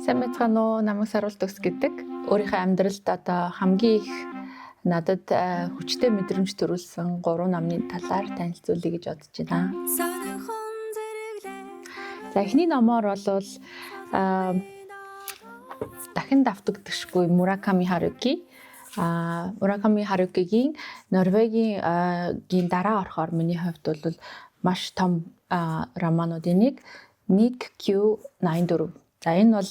Сайн байцгаана уу? Намайг Саруул Төгс гэдэг. Өөрийнхөө амьдралд одоо хамгийн их надад хүчтэй мэдрэмж төрүүлсэн 3 номны талаар танилцуулъя гэж бодож байна. За, эхний номоор бол дахин давтагдашгүй Мураками Харуки. Мураками Харукигийн Норвегийн дараа орохоор миний хувьд бол маш том романуудын нэг, 1Q84. За, энэ бол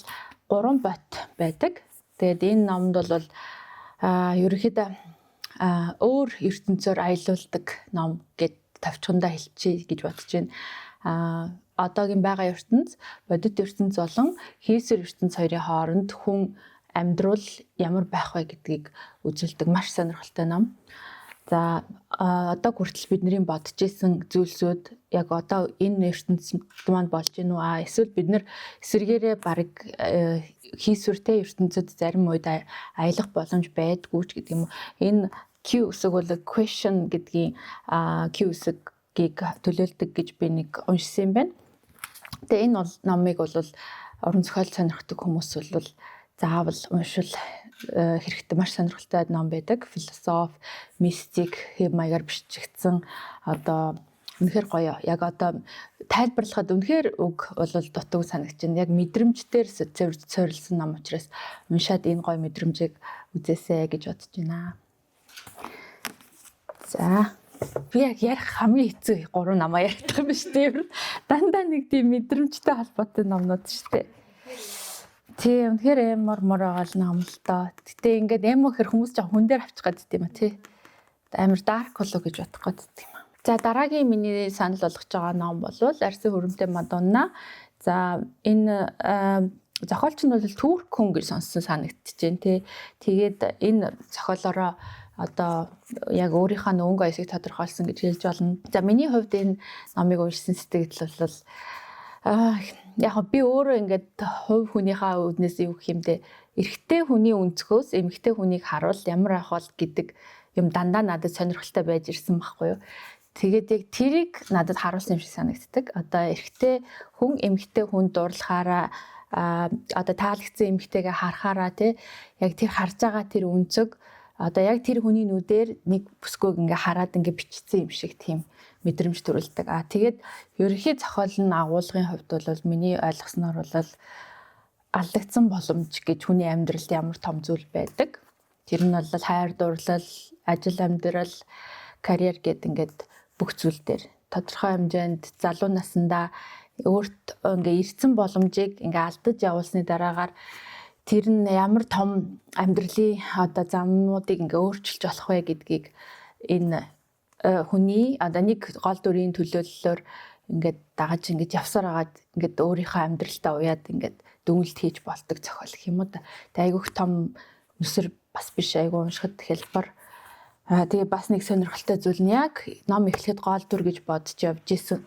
гурван бот байдаг. Тэгээд энэ номд бол ерөнхийдөө өөр ертөнцөөр аялуулдаг ном гэд товчхондоо хэлчихье гэж бодож байна. Одоогийн байгаа ертөнц, бодит ертөнц болон хийсвэр ертөнц хоёрын хооронд хүн амьдрал ямар байх вэ гэдгийг үзүүлдэг маш сонирхолтой ном. За, одоо хүртэл бидний бодож исэн зүйлсүүд яг одоо энэ ертөнцид маань болж гин үү? Эсвэл бид нар эсрэгээрээ баг хийсвэртэй ертөнцид зарим үед аялах боломж байдгүй ч гэдэг юм уу. Энэ Q үсэг бол question гэдгийн Q үсгийг төлөөлдөг гэж би нэг уншсан юм байна. Тэгээ энэ бол номыг бол уран зохиол сонирхдаг хүмүүс бол заавал уншвал хэрэгтэй, маш сонирхолтой ном байдаг. Философи, мистик хэв маягаар бичигдсэн, одоо үнэхээр гоё. Яг одоо тайлбарлахад үнэхээр үг бол дутуу санагдаж байна. Яг мэдрэмжээр суурилсан ном учраас уншаад энэ гоё мэдрэмжийг үзээсэй гэж бодож байна. За, би яг ярих хамгийн хэцүү гурван номоо яриад байгаа юм биш үү? Дандаа нэг тийм мэдрэмжтэй холбоотой номнууд шүү дээ. Тийм, үнэхээр emo мор байгаа л ном л доо. Гэтэ ингээд emo гэхэр хүмүүс жоо хүн дээр авчих гээд юм а, тий. Амар dark болоо гэж бодох гээд юм. За, дараагийн миний санал болгож байгаа ном бол Арьсан хүрэмтэй Мадонна. За, энэ зохиолч нь бол турк хүн гэж сонссон санагдчихэв, тий. Тэгээд энэ зохиолоороо одоо яг өөрийнхөө өнгө оёсыг тодорхойлсон гэж хэлж болно. За, миний хувьд энэ номыг уншсан сэтгэл бол яг би өөрөө ингээд хувь хүнийхээ үүднээс юу гэх юм бэ? Эрэгтэй хүний өнцгөөс эмэгтэй хүнийг харуул ямар ах бол гэдэг юм дандаа надад сонирхолтой байж ирсэн байхгүй юу? Тэгээд яг тэрийг надад харуулсан юм шиг санагддаг. Одоо эрэгтэй хүн эмэгтэй хүн дурлахаараа, одоо таалагдсан эмэгтэйгээ харахаараа, тий, яг тэр харж байгаа тэр өнцөг одоо яг тэр хүний нүдээр нэг бүсгүйг ингээ хараад ингээ бичсэн юм шиг тийм мэдрэмж төрүүлдэг. А тэгээд ерөнхий зохиол нь, агуулгын хувьд бол миний ойлгосноор бол алдагдсан боломж гэж хүний амьдралд ямар том зүйл байдаг. Тэр нь бол хайр дурлал, ажил амьдрал, карьер гэд ингээд бүх зүйл дээр тодорхой хэмжээнд залуу насндаа өөрт ингээ ирсэн боломжийг ингээ алдаж явуулсны дараагаар тэр нь ямар том амьдралын одоо замнуудыг ингээ өөрчилж болох вэ гэдгийг энэ хүний одоо нэг гол дүрийн төлөөллөөр ингээд дагаж ингээд явсаар агаад ингээд өөрийнхөө амьдралтаа уяад ингээд дүгнэлт хийж болдог зохиол гэх юм уу да. Тэг айгүйх том нүсэр бас биш, айгүй уншихад хялбар. Тэгээ бас нэг сонирхолтой зүйл нь яг ном эхлэхэд гол дүр гэж бодож явж исэн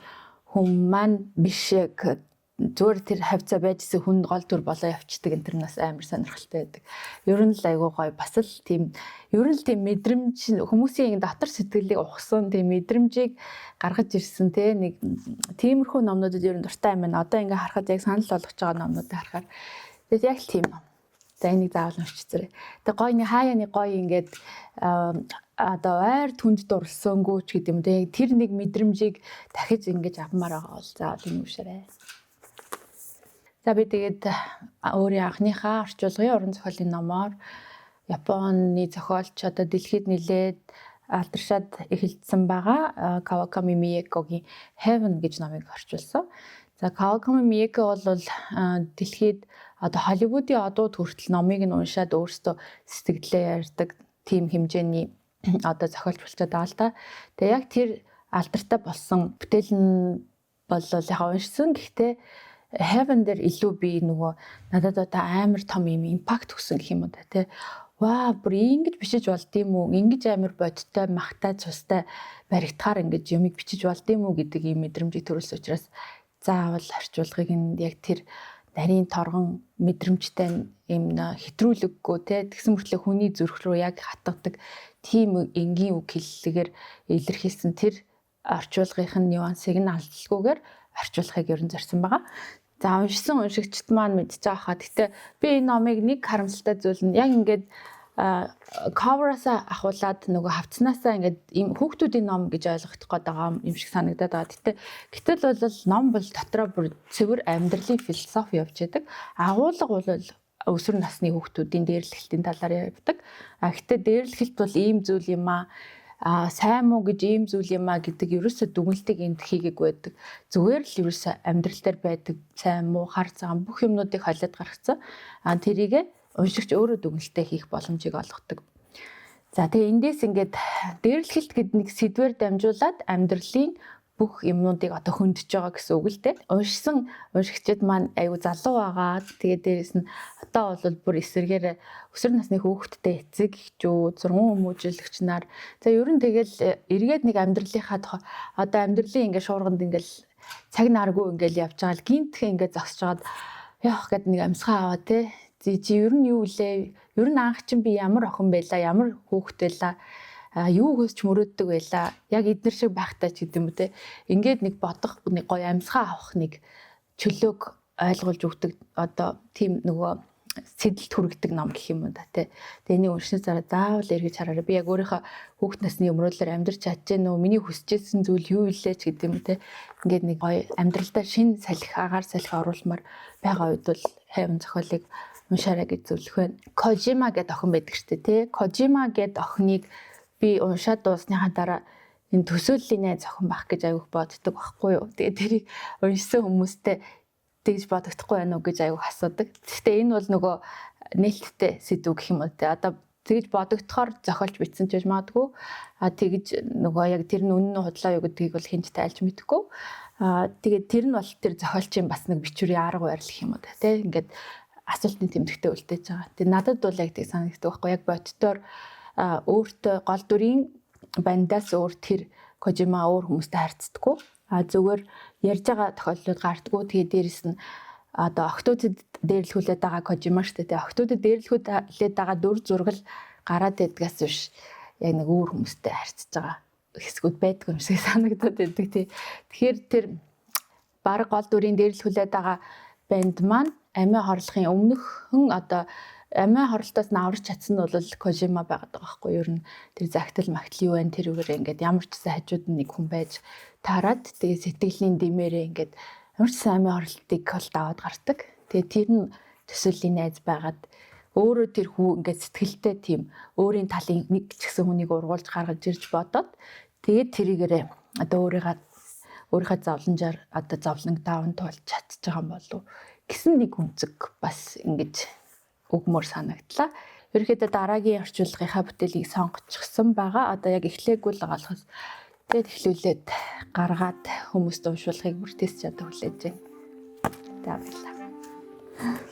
хүн маань биш, яг зүгээр тэр хавцаа байжсэн хүн гол дүр болоо явцдаг. Энэ тэр нас амар сонирхолтой байдаг. Ер нь л айгуу гоё, бас л тийм, ер нь л тийм мэдрэмж, хүмүүсийн дотор сэтгэлийг ухсан, тийм мэдрэмжийг гаргаж ирсэн те нэг тиймэрхүү номнуудад ер нь дуртай юм байна. Одоо ингээ харахад, яг санал болгож байгаа номнуудыг харахаар тэгээд яг л тийм ном. За, энийг заавал уншицээрэй. Тэгээ гоё нэг хаяа нэг гоё ингээд одоо ойр түнд дурлсангүй ч гэдэг юм те тэр нэг мэдрэмжийг дахиж ингэж авмаар байгаа бол заавал энэ уншаарай. За, би тэгээд өөрийн анхныхаа орчуулгын уран зохиолын номоор Японы зохиолч, одоо дэлхийд нэлээд алдаршаад эхэлсэн байгаа Каваками Миекогийн Heaven гэж номыг орчуулсан. За, Каваками Миеко бол дэлхийд одоо Холливуудын одууд хүртэл номыг нь уншаад өөрсдөө сэтгэлдээ ярьдаг тийм хэмжээний одоо зохиолч болчиход байгаа л та. Тэгээ яг тэр алдартай болсон бүтээл нь бол яг уншсан. Гэхдээ Heaven дээр илүү би нөгөө надад одоо амар том юм impact өгсөн гэх юм уу да, тий. Ваа, бүр ингэж бичиж болд юм уу? Ингэж амар бодтой, махтай, цустай баригдахаар ингэж юмыг бичиж болд юм уу гэдэг ийм мэдрэмжийг төрүүлсэн учраас заавал орчуулгыг нь яг тэр нарийн торгон мэдрэмжтэй юм хэтрүүлэггүй те, тэгсэн мөртлөө хүний зүрх рүү яг хатгадаг тийм энгийн үг хэллэгээр илэрхийлсэн тэр орчуулгын нюансыг нь алдалгүйгээр орчуулахыг ер нь зорьсон байгаа. За, уншсан уншигчд маань мэдчихэж байгаа хаа. Гэтэ би энэ номыг нэг харамсалтай зүйл нь яг ингээд cover-аас ахуулаад нөгөө хавцнаасаа ингээд ийм хүүхдүүдийн ном гэж ойлгох гээд байгаа юм шиг санагдаад байгаа. Гэтэл бол ном бол дотроо бүр цэвэр амьдралын философи явж байдаг. Агуулга бол өсвөр насны хүүхдүүдийн дээрлэхэлтийн талаар явдаг. А гэтээ дээрлэхэлт бол ийм зүйл юм аа, сайн муу гэж ийм зүйл юм а гэдэг ерөөсө дүгнэлтийг энд хийгээгүй байдаг. Зүгээр л ерөөсө амьдрал дээр байдаг сайн муу, хар цагаан бүх юмнуудыг холиод гаргацсан. А тэрийгэ уншигч өөрөө дүгнэлтээ хийх боломжийг олгодог. За, тэгээ эндээс ингээд дээрлэхэлт гэдэг нэг сэдвээр дамжуулаад амьдралын бүх юмнуудыг одоо хөндөж байгаа гэсэн үг л дээ. Уншсан уншигчид маань айгу залуу байгаа. Тэгээ дээрэс нь одоо бол бүр эсэргээр өсвөр насны хүүхэдтэй эцэг эхчүүд, зургуун хүмүүжүүлэгч нар, за ер нь тэгэл эргээд нэг амьдралынхаа тухай, одоо амьдралын ингээд шуурганд ингээд цаг наргүй ингээд явж байгаа л гинтхэн ингээд зогсож байгаад явах гээд нэг амьсгаа аваа те. Чи ер нь юу лээ? Ер нь анх чинь би ямар охин байлаа, ямар хүүхэд байлаа, юу хөсч мөрөөддөг байлаа. Яг эднэр шиг байхтай ч гэдэм үү те. Ингээд нэг бодох, нэг гоё амьсгаа авах нэг чөлөөг ойлгуулж өгдөг, одоо тийм нөгөө сэдэлт хүргэдэг ном гэх юм уу да те. Тэгээ энийг уншсны дараа заавал эргэж хараарай. Би яг өөрийнхөө хүүхд насны өмрөөлөөр амьдрч чадж гэнэ үү? Миний хүсэжсэн зүйл юу илээ ч гэдэм үү те. Ингээд нэг гоё амьдралдаа шин салхи, агаар салхи оруулмаар байгаа үед бол хайван зохиолыг уншаарай гэж зөвлөх байна. Кожима гэдэг охин байдаг штэ те. Кожима гэдэг охиныг би уншаад дуусныхаа дараа энэ төсөөллийн найз охин байх гэж айгүйх боддог байхгүй юу. Тэгээ тэрийг уншсан хүмүүстэй тэгж бодогдохгүй байна уу гэж айгүйх асуудаг. Гэхдээ энэ бол нөгөө нээлттэй сэдв гэх юм уу те. Одоо тэгж бодогдохоор зохиолч бичсэн ч байж магадгүй. А тэгж нөгөө яг тэр нь үнэн нь худлаа юу гэдгийг бол хэн ч тайлж мэдэхгүй. А тэгээд тэр нь бол тэр зохиолчийн бас нэг бичвэрийн арга барил гэх юм уу те. Ингээд асуултын тэмдэгтээ үлдээж байгаа. Тэгээд надад бол яг тэг санагддаг байхгүй, яг боддоор өөртөө гол дүрийн бандаас өөр тэр Кожима өөр хүмүүстэй харьцдаггүй. А зүгээр ярьж байгаа тохиолдлууд гардггүй. Тэгээ дээрэс нь одоо охтуудад дээрлэхүүлээд байгаа Кожима штэ тэгээ охтуудад дээрлэхүүлээд байгаа дүр зураг л гараад байдгаас биш яг нэг өөр хүмүүстэй харьцаж байгаа хэсгүүд байдаг юм шиг санагдаад байдаг тий. Тэгэхээр тэр баг гол дүрийн дээрлэхүүлээд байгаа банд маань амиа хорлохын өмнөхөн одоо амиа хорлолтоос нь аварч чадсан нь бол Кожима байгаад байгаа байхгүй юу? Ер нь тэр загтал магтал юу вэ? Тэр үгээр ингээд ямар ч гэсэн хажууд нь нэг хүн байж таарад тэгээ сэтгэлийн дэмээрээ ингээд ямар ч гэсэн амиа хорлолтыг бол даваад гардаг. Тэгээ тэр нь төсөөллийн найз байгаад өөрөө тэр хүү ингээд сэтгэлтэй тийм өөрийн талын нэг ч гэсэн хүнийг ургуулж гаргаж ирж бодоод тэгээд тэрийгээрээ одоо өөрийнхөө зовлонжоор одоо зовлон даван туулж чадчих байгаа юм болов гэсэн нэг үнцэг бас ингэж өгмөр санагдлаа. Ерөнхийдөө дараагийн орчуулгынхаа бүтээлийг сонгочихсон байгаа. Одоо яг эхлээгүй л байгаа болохоос тэгээд эхлүүлээд гаргаад хүмүүст уншуулахыг бүр тест чадах хүлээж байна. За, баярлалаа.